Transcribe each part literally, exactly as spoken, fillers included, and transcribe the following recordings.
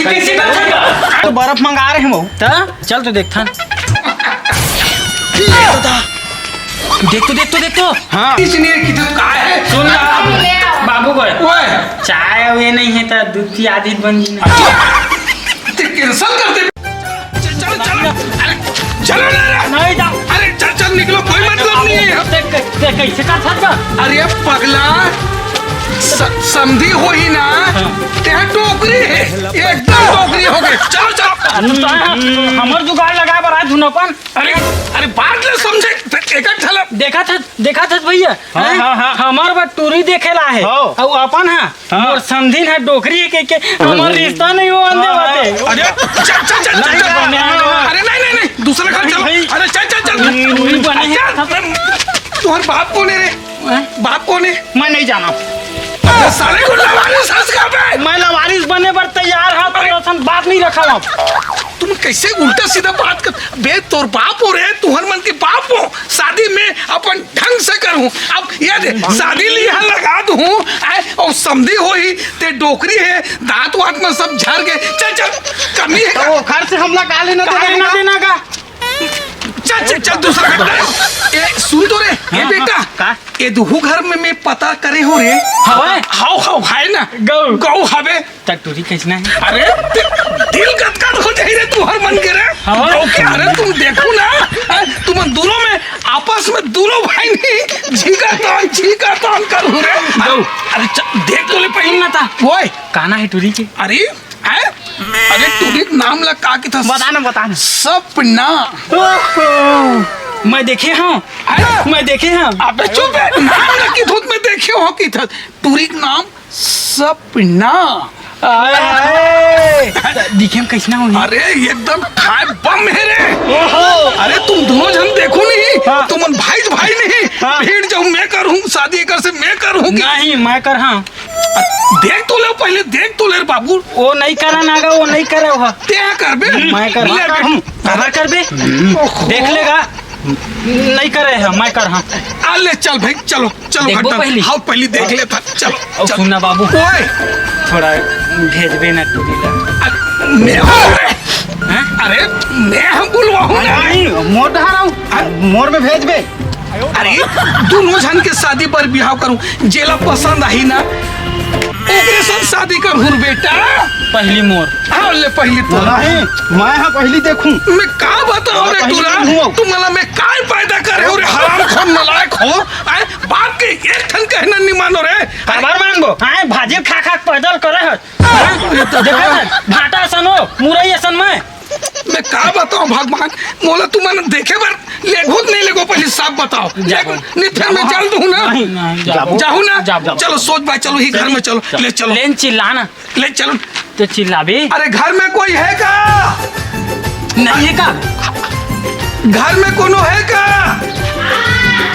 किसी का छक्का। तो बर्फ मंगा रहे हैं वो। त चल तो देखथन। देख तो, देख तो, देख तो। हाँ। इसने की तो कहा है? सुन ना, बाबू को। ओए। चाय वे नहीं है तो दूध की आदत बन गई ना। ते cancel कर दे। चल, चल, चल। अरे, चलो ना रे। नहीं जा। अरे, चल, चल, निकलो, कोई मतलब नहीं है। ते, ते, ते कैसे कर सकता? अरे पगला, स-, समधी होही ना, हाँ। तेहा डोकरी है, एकदम डोकरी हो गए। चलो, चलो। तू तो है, हमर जुगाड़ लगा बर आज धुन अपन। अरे, अरे, बात ले समझे, एक ठला। देखा था, देखा था भैया। हाँ, हैं? हाँ, हाँ। हमार बर टूरी देखे ला है। हाँ। अउ अपन हा, हाँ। मोर समधिन हा डोकरी है के, के हमार रिश्ता नहीं हो आंदे हाँ, बाटे। हाँ। अरे, चल, चल, चल, चल, नहीं, चल। नहीं, नहीं, नहीं। अरे, नहीं, नहीं, नहीं, दूसरा घर चलो। नहीं। अरे, चल, चल, चल। नहीं, नहीं, बने हैं। चल। तुम्हारे बाप कौन है रे? हैं? बाप कौन है? मैं नहीं जाना। अबे साले को लवारिस हंस का बे। मैं लवारिस बने बर तैयार हाँ, अरे। तो असन बात नहीं रखा हूँ। तुम कैसे उल्टा सीधा बात कर, बे तोर बाप हो रे, तुहर मन के बाप हो, शादी में अपन ढंग से करूं। अब ये दे, शादी ली यहाँ लगा दूं, आए, और समधी होही, ते डोकरी है, दांत वात में सब झर गए। चल, चल, कमी है का? तो घर से हमला का लेना देना काहे ना का? देना का? चल, चल, चल, दूसरा घर। ए, सुन तो रे, ए हाँ, बेटा, हाँ, का? ए दुहू घर में मैं पता करे हो रे। हवे? हाव, हाव, है ना? गौ। गौ हवे। त टूरी कैसना है? अरे, दि-, दिल गदगद हो जाई रे तुहर मन के रे। हाँ। ओके, अरे तुम देखो ना, अ, तुम दोनों में, आपस में दोनों भाई नहीं, झीका तान, झीका तान करू रे। जाओ। अरे, च-, देख तो ले पहले। सुन ना ता। ओए। काना है टूरी के? अरे, हैं? अरे, टूरी के नाम ला का किथस? बता ना, बता ना। सपना। ओहो, मैं देखे हूँ। हैं? मैं देखे हूँ। अबे चुप है, नाम ला किथस, मैं देखे हूँ किथस। टूरी के नाम सपना। आय, आय। दिखे में कैसना होही? अरे, एकदम ठाय बम है रे। ओहो। अरे, तुम दोनों झन देखो नहीं, हाँ। तुमन भाई भाई नहीं। हाँ। भीड़ जाऊं मैं करूं, शादी एकर से मैं करूं कि नहीं, मैं करहा। देख तो ले पहले, देख तो ले रे बाबू। वो नहीं करा ना गा, वो नहीं करे वो। ते करबे? मैं करहा। ले बे। हम, काबर करबे? ओहो। देख लेगा। नहीं करे है, मैं करहा। आ ले चल भाई, चलो, चलो देखबो घटना। पहली। हाँ, पहली देख लेथन। चलो, अउ चल। सुन ना बाबू। ओए। थोड़ा भेजबे ना टूरी ला। अरे, मैं हूँ रे। हैं? अरे, मैं हम बुलवाहूँ ना। नहीं, मोर डहर आऊ। हाँ? मोर में भेजबे। अरे, दोनों झन के शादी बर बिहाव करूँ, जेला पसंद आही ना, ओकरे संग शादी करहूँ रे बेटा। पहली मोर। हाँ, ले पहली तो। नहीं, मैं हाँ पहली देखूं। मैं का बताऊं रे मैं पहली टूरा? देखूं। तुम्हारा मैं काय पैदा करे हो रे, हरामखोर नालायक हो? आए, बाप के एक ठन कहना नहीं मानो रे। काबर मानबो? आए, भाजी खा खा के पैदल करे है। हाँ? ये तो देखा था? भाटा असन हो, मुरई असन मैं। मैं का बताऊं भगवान, मोला तुमन देखे बर लेगो त नहीं लेगो, पहले साफ बताओ। जाबो। लेगो, नहीं फिर मैं जाबो। चल दूं ना। नहीं, नहीं, जाबो। जाहूं ना। जाबो। चलो, सोच भाई, चलो ही घर में चलो, चलो। ले चलो। लेन चिल्ला ना। ले चलो। तो चिल्लाबे। अरे, घर में कोई है का? नहीं है का? घर में कोनो है का?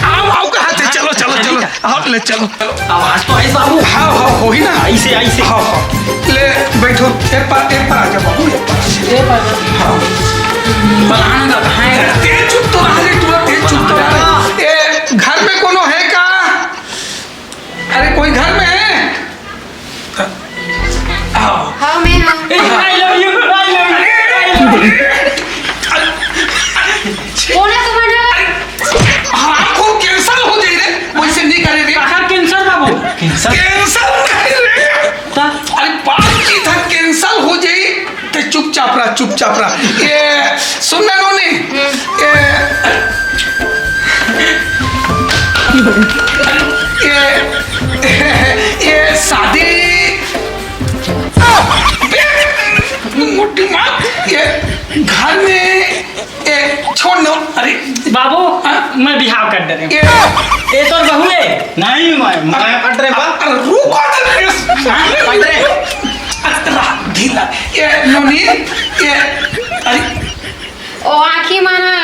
आओ, आओ, कहा थे? चलो, चलो, चलो। हाँ, ले चलो। आवाज तो आई बाबू। हाँ, हाँ, होही ना। ऐसे, ऐसे। हाँ, हाँ। ले, बैठो। ए पर, ए पर आ जा बाबू, ए पर। ए पर। हाँ। बनाना का कहाँ है? तेज चुप तो रहा रे, तू तेज चुप तो रहा रे। ए, घर में कोनो है का? अरे, कोई घर में है? आओ। हाँ, मैं हाँ। ए, I love you, I love you, I love you। बोला तो मैंने। हाँ, आपको cancel हो जाई रे, वैसे नहीं करे रे। कहाँ cancel बाबू? Cancel? Cancel नहीं रे। ता? अरे, बात की था, cancel हो जाई, ते चुपचाप रहा, चुपचाप रहा। ये सुन ना नोनी, ये, ये, ये शादी, मोटी माँ, ये घर में ए, छोड़ दो। अरे। बाबू, हाँ? मैं बिहाव कर डरे हूँ। ए। ए तोर बहू है? नहीं, मैं, मैं कर डरे बा। अरे, रुको तो रे। हाँ, कर डरे। अरे, ढीला। ए, नोनी, ए, अरे। ओ, आँखी मा ना,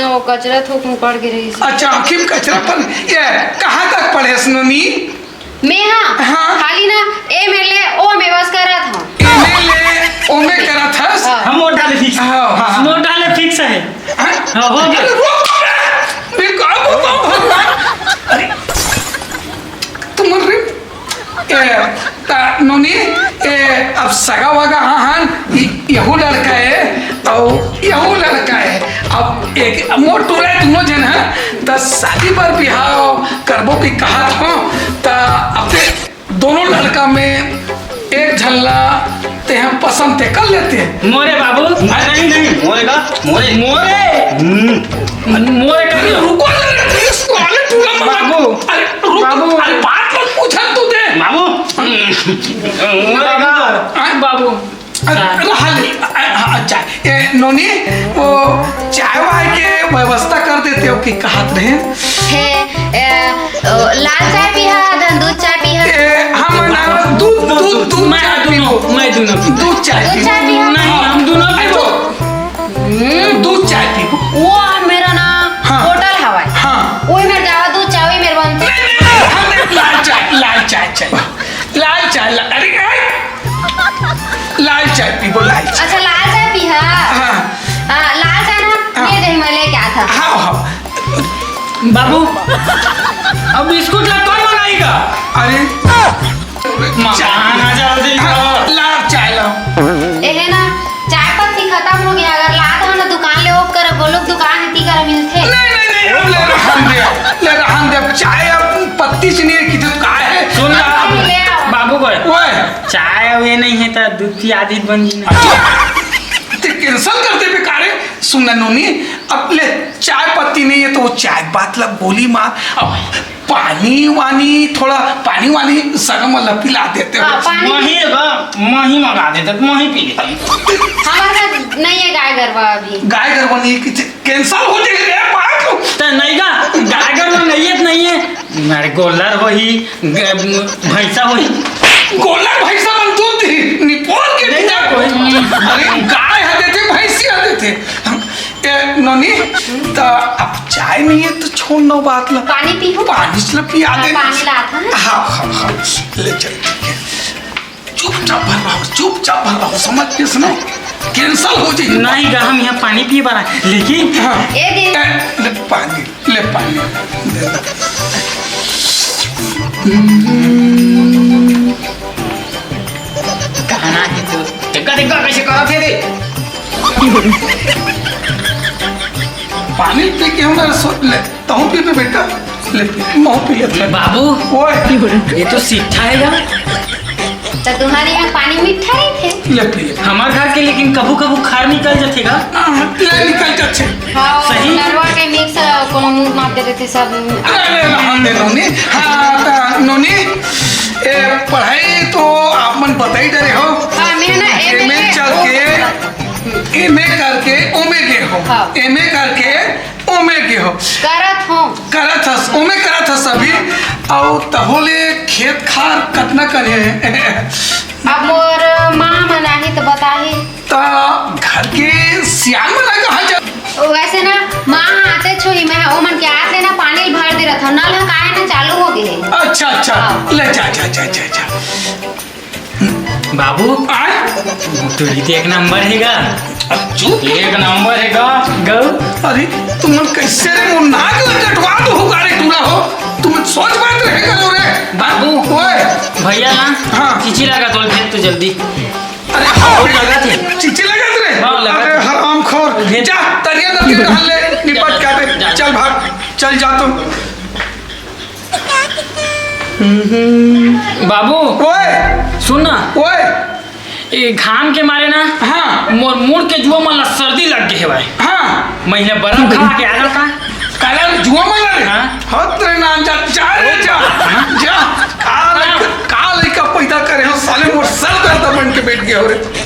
वो कचरा थूक में पड़ गे रहिस। अच्छा, आँखी में कचरा पड़, ए, कहाँ तक पढ़े हस नोनी? मैं हाँ, हाँ। खाली ना ए में ले ओ में बस करत हूँ। ए में ले ओ में करत हस? हाँ। हम वोट डाले fix। हाँ, हाँ। वोट डाले fix है। हाँ? हाँ, हो गया। अरे रुक तो बे। मैं का बताऊँ भगवान? अरे, तुम रे, ए, ता, नोनी, ए, अब सगा वगा हाँ, हाँ, इ-, यहू लड़का हे, अउ यहू लड़का हे। अब एक, अब मोर टूरा हे, दूनों झन हे, त शादी बर बिहाव करबो कि कहत हों, त अब ते दूनों लड़का में एक झन ला तेहा पसंद ते कर लेते। मोरे बाबू। नहीं, नहीं, मोरे का, मोरे। मोरे। हम्म। मोरे का अरे रुको, अरे, अरे, साले टूरा मत। बाबू। अरे, रुक, बाबू। अरे, बात मत पूछा तू दे। बाबू। मोरे का। हाँ? बाबू। अरे, हाँ। रहा ले। अ, हाँ, अच्छा। ए, नोनी, वो चाय वाय के व्यवस्था कर देते हो कि कहत रहे? हे, ए, ओ, लाल चाय पीहा, धन दूध चाय पीहा। ए, हम ना, दूध, दूध, दूध मैं चाय दूनों, पीबो। मैं दूनों। दूध चाय दूध पीबो। चाय पीहा। नहीं, हम दूनों अरे पीबो। तो, हम्म। दूध चाय पीबो। वो मेरा ना हाँ। होटल हवाई। हाँ। वही मेरे जावा दूध चाय, वही मेरे बनते। नहीं, नहीं, नहीं, हम नहीं, लाल चाय, लाल चाय, चाय। लाल चाय, ला-, अरे, अरे। लाल चाय पीबो, लाल चाय। अच्छा, लाल चाय पीहा? हाँ। हाँ, लाल चाय ना, हाँ। ये दे, मैं लेके आता। हाँ, हाँ। बाबू, अब बिस्कुट ला कौन मंगाएगा? अरे। मंगाना जल्दी हाँ, करो। लाओ, चाय लाओ। ए है ना, चाय पत्ती खत्म हो गया, अगर लात हो ना दुकान ले, ओप कर, गोलुक दुकान है, ती कर मिलते। नहीं, नहीं, नहीं, अब ले रहन दे, ले रहन दे, चाय अब पत्ती से नहीं है, किधर का है? सुन ना, ले आओ। बाबू को। ओए। चाय वे नहीं है तो दूध की आदत बन गई ना। अच्छा, ते cancel कर दे बेकार है। सुन ना नोनी, अब ले चाय पत्ती नहीं है तो वो चाय बात ला गोली मार। अब पानी वानी, थोड़ा पानी वानी सगम वाला पिला देते हो। हाँ, पानी। मही का, मही मंगा देते, मही पी लेते। हमारे घर नहीं है गाय गरवा अभी। गाय गरवा नहीं है, किसी cancel हो जाएगी रे, पागल। त नहीं का, गाय गरवा नहीं है, नहीं है। मारे गोल्लर होही, ग-, भैंसा होही। गोल्लर भैंसा मन दूध दी, निपोर के नहीं पीना। ना कोई। अरे गाय ह देथे, भैंसी ह देथे। ए, नोनी, त अब चाय नहीं है तो छोड़ ना बात ला। पानी पीहू? पानी से पिया हाँ, दे। पानी लात हन। हाँ, हाँ, हाँ, ले चल, ठीक है। चुपचाप भर रहो, चुपचाप भर रहो, समझ के सुनो, cancel हो जाएगी। नहीं गा, हम यहाँ पानी पिए बर आए, लेकिन हाँ। ए दे। ए, ले पानी, ले पानी, ले ला। कहना है तो, देखा, देखा, कैसे करत हे रे? पानी पी के हमरा सो-, ले, तहूँ पी ले बेटा, ले पी, महूँ पी लेथँव। बाबू, ओए। ये तो सिट्ठा हे गा। त तुम्हारे यहाँ पानी मीठा रहिथे? ले पी ले। हमार घर के लेकिन कभू-कभू खार निकल जाथे गा। हाँ, ले निकल जाथे। हाँ, सही? नरवा के mix, अ, कोनो मुँह मार दे रहिथे सब। अरे, अरे, रहन दे नोनी। हाँ, त नोनी, ए, पढ़ाई तो आप मन बताई डरे हो। हाँ, मैं ना एमे एमे के चल के, एमे करके ओमे गे हो। हाँ। एमे करके ओमे गे हो। करत हों। करत हस, ओमे करत हस अभी। अउ तहूँ ले खेत खार कतना कन हे? अब मोर माँ मन आही त बताही। त घर के सियान मन आही कहाँ जा? वैसे ना, माँ आते छुही मैं, ओ मन के आत ले ना पानी भर दे रहिथँव, नल ह काहे ना चालू हो गे हे। अच्छा, अच्छा, हाँ। ले जा, जा, जा, जा, जा। बाबू, आय? टूरी तो एक नंबर हे गा। अब चुप। एक नंबर हे गा। गऊ। अरे, तुमन कैसे रे, मोर नाक ला कटवा दो हो गा रे, टूरा हो। तुमन सोच बात रहे करो रे। बाबू। ओए। भैया ना, हाँ। चीची लगा दो, भेज तो जल्दी। अरे, हाँ, लगा थे। चीची लगा दे रे। हाँ, लगा अरे, थे। हरामखोर। भेज। जा, तरिया नदी नहा ले, निपट के आबे। जा, जा। चल भाग, चल जा तू। बाबू, ओए! सुन ना। ओए! ए घाम के मारे ना, हाँ। मोर मुड़ के जुआ मन ला सर्दी लग गे हे भाई। हाँ। महीना बर्फ खा के आ जाता। काला जुआ मन ला रे? हाँ। हत रे नाम जा, जा रे, जा। जा। का लइका, का लइका पैदा करे हो साले, मोर सर दर्द बन के बैठ गया हो रे।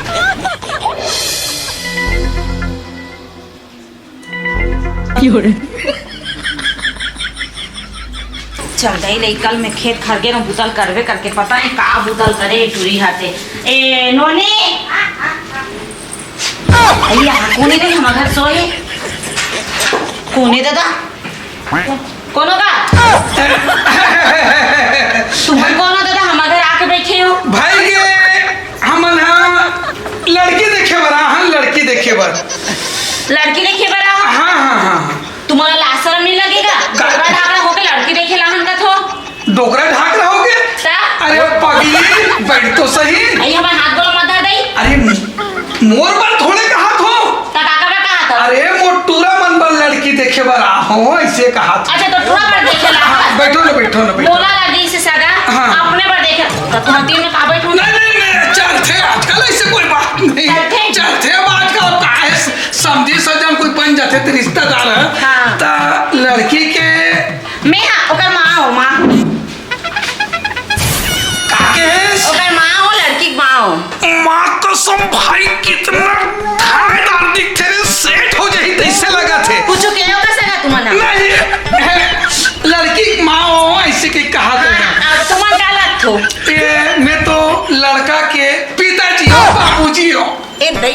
चल दई लइका ल, मैं खेत खार गे रहूं, बुता ल करबे करके, पता नहीं का बुता ल करे ए टूरी हाथे। ए नोनी, अइया, कोने नहीं हमर घर सोए? कोने दादा? कोनो का? तुमन कोनो दादा हमर घर आके बैठे हो? भाई के हमन हा लड़की देखे बर, हाँ, लड़की देखे बर। लड़की देखे बर आओ? हाँ, हाँ, हाँ, हाँ। तुम्हारा लाज शरम नहीं लगेगा? का? डोकरा ढाकरा होके लड़की देखे लाहन का थो? डोकरा ढाकरा होके? ता? अरे, वो पग बैठ तो सही। अरे, हमर हाथ गोड़ मत धर दई। अरे, मोर बर थोड़े कहत हो। त काकर बर कहत हो? अरे, मोर टूरा मन बर लड़की देखे बर आ हो, ऐसे कहत हो। अच्छा, तो टूरा बर देखे ला? हाँ, बैठो ना, बैठो ना, बैठो। मोला लगिस सगा, हाँ। अपने बर देखे। त तुमन तीन में का बैठो? नहीं, नहीं, नहीं, चलथे आजकल, ऐसे कोई बात नहीं। चलथे? चलथे, अब आजकल काहे समधी सज्जन कोई बन जाथे, त रिश्तेदार है। हाँ। त लड़की के मैं, हाँ, ओकर माँ हो, माँ। का कहेस? ओकर माँ हो, लड़की के माँ हो। माँ कसम भाई, कितना थानेदार दिखथे रे, सेठ हो जाही तइसे लगथे। कुछ कहे ओकर सगा तुमन ह? नहीं, लड़की के माँ हो, ऐसे के कहा हाँ, अब तुमन का लगथो? ए, मैं तो लड़का के पिताजी हो, बाबूजी हो। ए दई,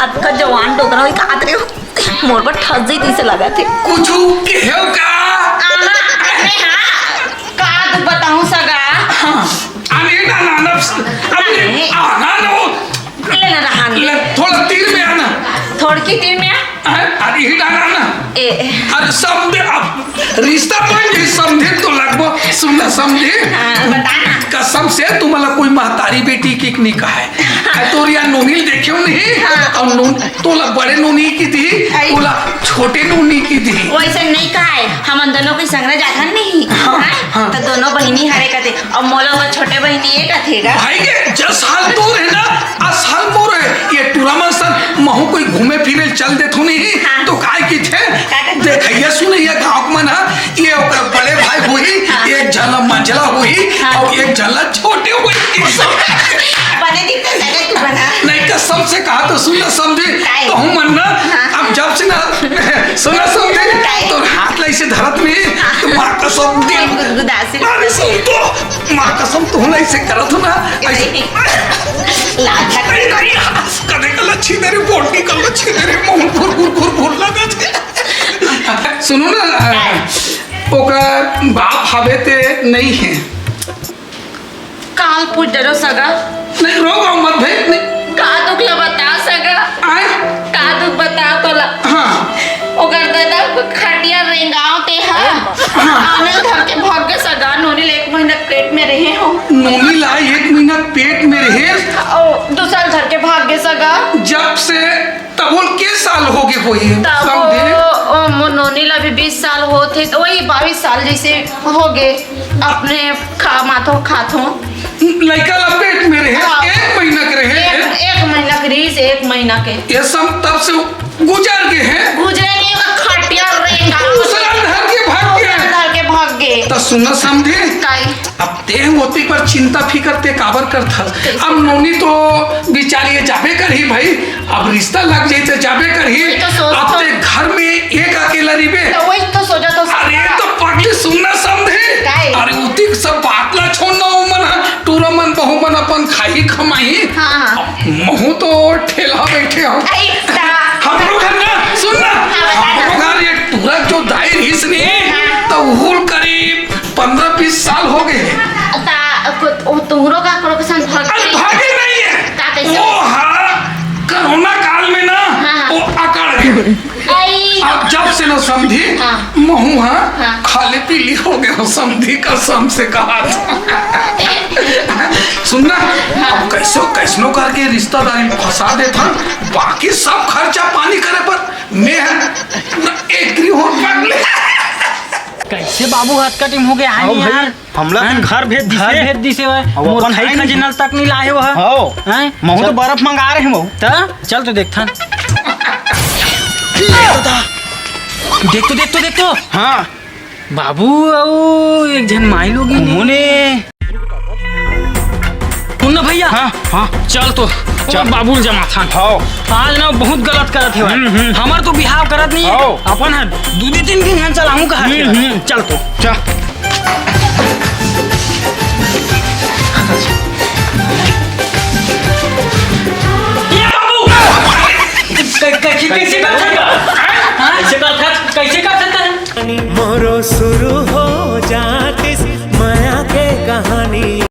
अतका जवान डोकरा होई कहत रहे हो। मोर बर ठस जई तइसे लगथे। कुछु केहेव का? आहा, अरे हाँ, का दुख बताहूँ सगा? हाँ, अरे ना, ना, ना, अरे, नहीं। आना ना वो। ले ना रहा ले, नहीं। थोड़ा तीर में आना। थोड़की तीर में आ? अरे, अरे, ही डाला ना। ए। अरे, समधी, अब रिश्ता बन जाही, समधी तो लगबो। सुन ना, समधी। हाँ, बता ना। कसम से तुमला कोई महतारी बेटी के नहीं कहा है। अरे, तोर या नोनी ल देखे हो नहीं? हाँ। और नोन-, तोला बड़े नोनी किथे, आई। तोला छोटे नोनी किथे। वैसे नहीं कहा है, हमन दोनों के संग रह जाथन नहीं। हाँ, हैं? हाँ। तो दोनों बहिनी हरे कथे, और मोला ओकर छोटे बहिनी ए कथे गा। भाई के जस हाल तोर है ना, अस हाल मोर है। ये टूरा मन सन महू कोई घूमे फिरे चल देथो नहीं, हाँ। तो काय किथे? का कथे? देखइया सुनइया गाँव के मन ह, ये ओकर बड़े भाई होही, हाँ। एक झन ला मंझला होही, हाँ। और एक झन ला छोटे होही। बने दिखथे सगा तू बना। नहीं, कसम से कहा तो सुन ना समधी, काय? कहूँ मन ना, हाँ। अब जब से ना, सुन ना समधी, काय? तो हाथ ला ऐसे धरत नहीं, हाँ। तो माँ कसम दिल। गुदगुदा से। अरे सुन तो, माँ कसम तू ना ऐसे करत हो ना, ऐसे। नहीं। लाज लग नहीं, नहीं, कदे कला छीने रे, बोटी कला छीने रे, मुँह घुर घुर घुर घुर लगथे। सुनो ना, काय? ओकर बाप हवे ते नहीं है। काल पूछ डरो सगा। नहीं, रो गाँव मत भाई, नहीं। का दुख ला बता सगा? आय? का दुख बता तोला? हाँ। ओकर दादा खटिया रेंगाव ते हा। हाँ। आने धर के भाग गे सगा, नोनी ले एक महीना पेट में रहे हो। नोनी ला एक महीना पेट में रहे? ओ, दो साल धर के भाग गे सगा। जब से तब बोल के साल हो गए होही? तब समधी? ओ, ओ, मोर नोनी ला भी बीस साल होत हे, तो वही बाईस साल जैसे हो गए। अपने खा माथो खाथो। लइका ला पेट में रहे, हाँ। एक महीना के रहे। एक, एक महीना के रहीस, एक महीना के। ये सब तब से गुजर गए हैं। गुजरे नहीं, ओकर खटिया रेंगा। दूसरा धर के भाग गए। दूसरा धर के भाग गए। तो सुनो समधी। काई? अब ते ओती पर चिंता फिकर ते काबर करथस? अब नोनी तो बिचारी ये जाबे करही भाई, अब रिश्ता लग जाई त जाबे करही। वही तो सोच अब तो। ते घर में एक अकेला रहिबे। तो वही तो सोचा तो अरे सोचा। तो पगली सुन ना समधी। काई? अरे उतिक सब बात ला छोड़ ना, ओ मन ह, टूरा मन बहू मन अपन खाही खमाही। हाँ, हाँ। महू तो ठेला बैठे हो। आई ता। हमरो घर ना, सुन ना, हाँ, बता ना। हमरो घर ये टूरा जो दाई रहीस ने, हाँ। तो उहुल करीब पन्द्रह बीस साल हो गए। ता, को, ओ, तुहरो का करो के संग भाग अरे गई? भागे नहीं है। का कैसे? वो हाँ, कोरोना काल में ना, हाँ, हाँ। वो अकड़ गए। आई। अब जब से ना समधी, हाँ। महू हाँ, हाँ। खाली पीली हो गए हो समधी, कसम से कहा था। सुन ना, हाँ। अब कैसो, कैसनो करके रिश्तेदारी में फंसा देथन, बाकी सब खर्चा पानी करे पर मैं पूरा एग्री हो पगले। कैसे बाबू हथकटिम हो गया है हाँ भाई, यार? हमला हाँ? घर भेज दिसे। घर भेज दिसे भाई। अब मोर अपन खाए खाई नहीं। खजिनल तक नहीं लाए हो, हाँ? हाँ। महू तो चल। बर्फ मंगा रहे महू। त चल तो देखथन। देख तो, देख तो, देख तो। हाँ। बाबू अउ एक झन माई लोगिन हे। मोने। सुन ना भैया। हाँ, हाँ। चल तो, चल। बाबू ल जमाथन। हाँ। आज ना बहुत गलत करत हे भाई। हम्म, हम्म। हमर तो बिहाव करत नहीं हे। हाँ। अपन ह दू दिन तीन दिन हम चलाऊं कहा हम्म, हम्म। चल तो। चल। ये बाबू! कै-, कै-, कैसे करत हस? हाँ? कैसे करत हस? कैसे करत हस? मोरो शुरू हो जातिस मया के कहानी।